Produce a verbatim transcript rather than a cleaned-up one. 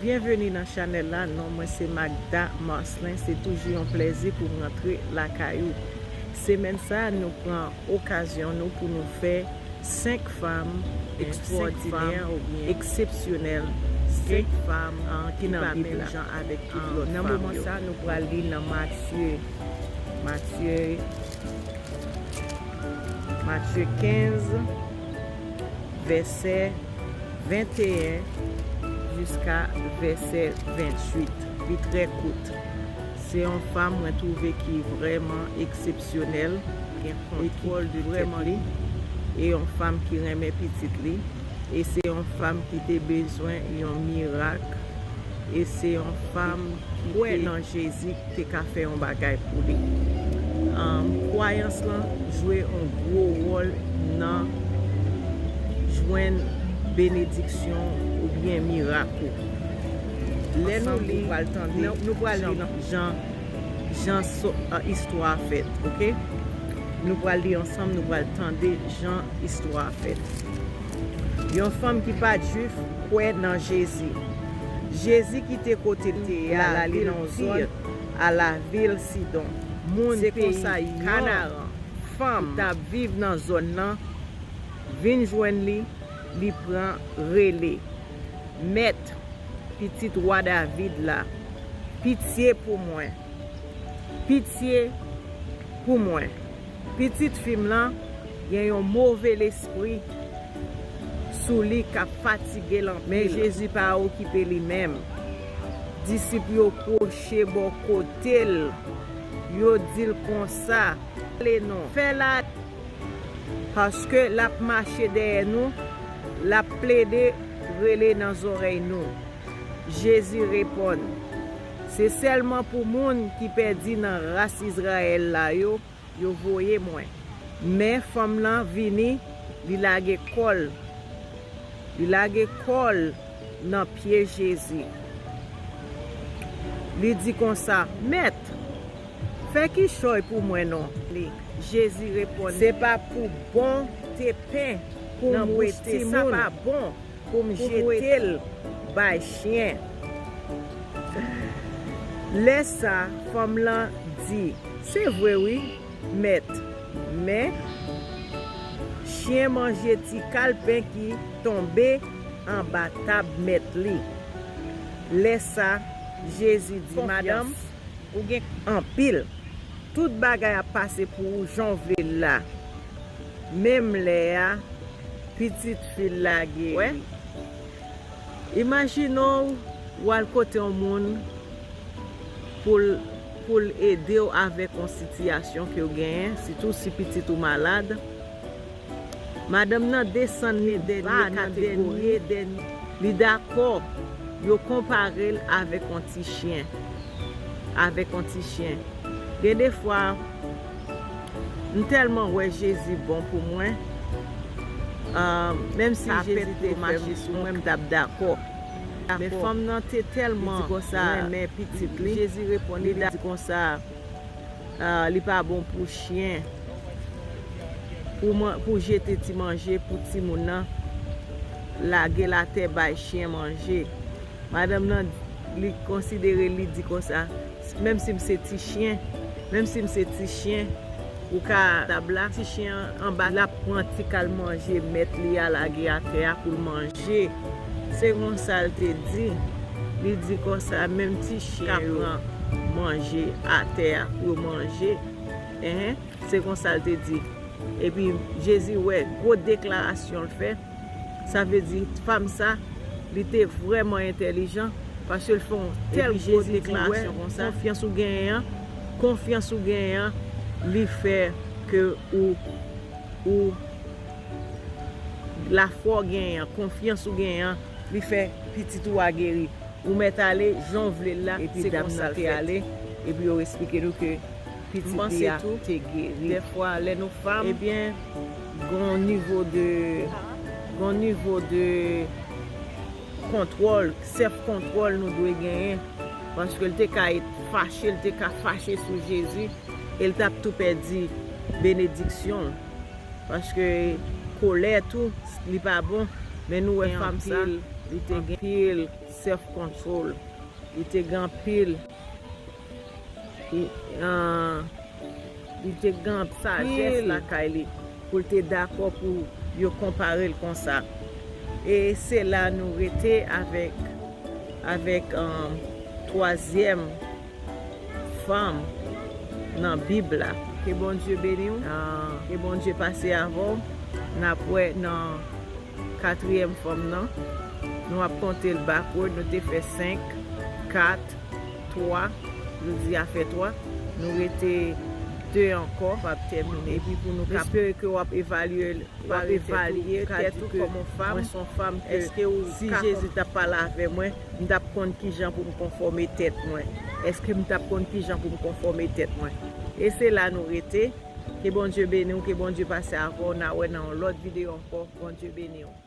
Byenveni nan chanèl la, non mwen se Magda Marcelin, se toujou yon plèzi pou m rantre lakay ou. Semèn sa a, nou pran okazyon nou pou nou fè senk fanm ekstwòdinè oubyen eksepsyonèl, senk fanm ki nan Bib la. Nan moman sa a, nou pral li nan Matye, Matye, Matye kenz, vèsè venteyen jiska vèsè venntuit. Li trè kout. Se yon fanm mwen twouve ki vrèman eksepsyonèl e ki vrèman li, e yon fanm ki renmen pitit li, e se yon fanm ki te bezwen yon mirak, e se yon fanm ki kwè nan Jezi te ka fè yon bagay pou li. Ahn, kwayans lan jwe yon gwo wòl nan jwenn benediksyon oubyen mirak ou. Lè nou li, nou pral li jan, jan istwa a fèt, oke? Nou pral li ansanm, nou pral tande jan istwa a fèt. Yon fanm ki pa t jwif kwè nan Jezi. Jezi kite kote l te ye a, l ale nan yon zòn a lavil Sidon. Moun peyi Kanaran, fanm ki t ap viv nan zòn nan, vin jwenn li, li pran rele, Mèt, pitit wa David la, pitye pou mwen! Pitye pou mwen! Pitit fi m lan gen yon move lespri sou li k ap fatige l anpil. Men Jezi pa okipe li menm. Disip yo pwoche bò kote l, yo di l konsa, Pale non, fè l ate, paske l ap mache dèyè nou, l ap plede rele nan zòrèy nou. Jezi reponn, Se sèlman pou moun ki pèdi nan ras Izrayèl la yo, yo voye mwen. Men fanm lan vini, li lage kò l. Li lage kò l nan pye Jezi. Li di konsa, Mèt, fè kichòy pou mwen non. Jezi reponn, Se pa pou bon te pen pou m wete, sa pa bon pou m jete l bay chen. Lè sa a, fanm lan di, Se vre wi, Mèt, men chen manje ti kal pen ki tonbe anba tab mèt li. Lè sa a, Jezi di, Madanm, ou gen anpil. Tout bagay ap pase pou ou jan w vle l la. Menm lè a, pitit fi l la geri. Imajine w, w al kote yon moun pou l, pou l ede w avèk yon sitiyasyon ke w genyen, sitou si pitit ou malad. Madanm nan desann li ba nan dènye, dènye, li dakò yo konpare l avèk yon ti chen. Avèk yon ti chen. Gen de fwa, m tèlman wè Jezi bon pou mwen, ah, menm si Jezi te mache sou mwen, m t ap dakò. Men fanm nan te tèlman renmen pitit li, Jezi reponn li, li di konsa, ah, li pa bon pou chen, pou man-, pou jete ti manje pou timoun nan, lage l atè bay chen manje. Madanm nan, li konsidere, li di konsa, menm si m se ti chen, menm si m se ti chen, ou ka tab la, ti chen an anba, l ap pran ti kal manje mèt li a lage atè a pou l manje. Se konsa l te di, li di konsa, menm ti chen yo pran manje atè a pou yo manje. Enhen, se konsa l te di. Epi Jezi wè gwo deklarasyon l fè. Sa vle di, fanm sa, li te vrèman entèlijan, paske l fè yon tèl gwo deklarasyon konsa. Konfyans ou genyen an, konfyans ou genyen an, li fè ke ou, ou, lafwa w genyen an, konfyans ou genyen an, li fè pitit ou a geri. Ou mèt ale jan w vle l la, se konsa l fèt. Epi yo eksplike nou ke pitit li a te geri. Dèfwa, lè nou fanm, ebyen, gon nivo de, gon nivo de kontwòl, sèf kontwòl nou dwe genyen. Paske l te ka fache, l te ka fache sou Jezi, e l t ap tou pèdi benediksyon l. Paske kolè tou, li pa bon. Men nou wè fanm sa, li te gen anpil Self control. Li te gen anpil, li, ah, li te gen anpil sajès lakay li pou l te dakò pou yo konpare l konsa. E se la nou rete avèk, avèk, um, twazyèm fanm nan Bib la. Ke Bondye beni w. Ah, ke Bondye pase avè w. N ap wè nan katriyèm fanm nan. Nou ap konte l backward. Nou te fè senk, kat, twa. Jodi a fè twa. Nou rete de ankò. W ap tèmine. Epi pou nou ka espere ke w ap evalye l, w ap evalye tèt ou kòm yon fanm. Mwen se yon fanm ke si Jezi t ap pale avè mwen, m t ap konn kijan pou m konfòme tèt mwen. Èske m t ap konn kijan pou m konfòme tèt mwen? E se la nou rete. Ke Bondye beni w, ke Bondye pase avè w. N a wè nan yon lòt videyo ankò. Bondye beni w.